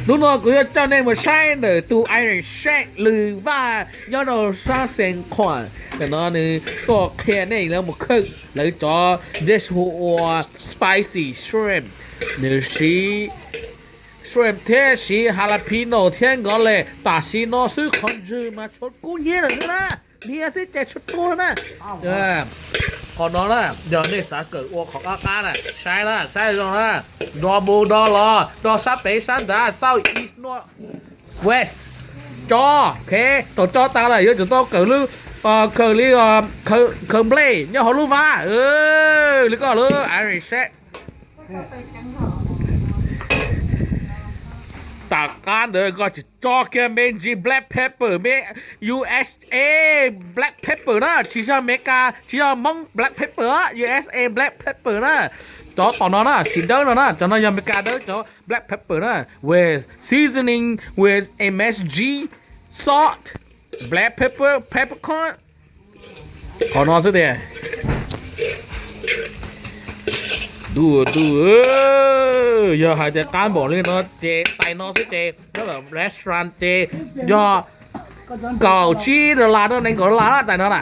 Hnub no kuv yuav coj nej mus saib ntawm tus Iron Chef Lwm Vaj nyob rau sab Xeev Khuam. Ntawm no nws tuaj qhia nej lawv mus khawb lawv cov dish hu ua spicy shrimp. Nws siv shrimp thiab siv jalapeno thiab nkawd le tam sim no xwb qhov ntswg mas tshuav kub hnyiab lawm xwb na. Hnyiab xwb ces tshuav tuag na. Qhov no na, yog nej xav kawm ua qhov qab qab na, saib na, saib zoo na, nrog mus nrog los, nrog sab pem sab nrad, south east north west. Cob, ok, thaum cob tas lawm yuav tsum tau kawm lub, khaws li, khaws nplej nyob hauv lub vab. Li koj lub Irish Chef. Tom qab ntawd koj tsis tso kiag me ntsis black pepper me U S A black pepper na, tsis yog Amelikas, tsis yog Hmoob black pepper, U S A black pepper na. Cov tom no na, siv dawb no na, cov no yog Amelikas dawb, cov black pepper na. With seasoning with M S G, salt, black pepper, peppercorn. Qhov no xwb tiag. Ntuj, ntuj, yog hais tias qab npaum li no ces tais no xwb ces nyob ntawm restaurant ces yog kaum tsib dollar rau nees nkaum dollar na tais no na.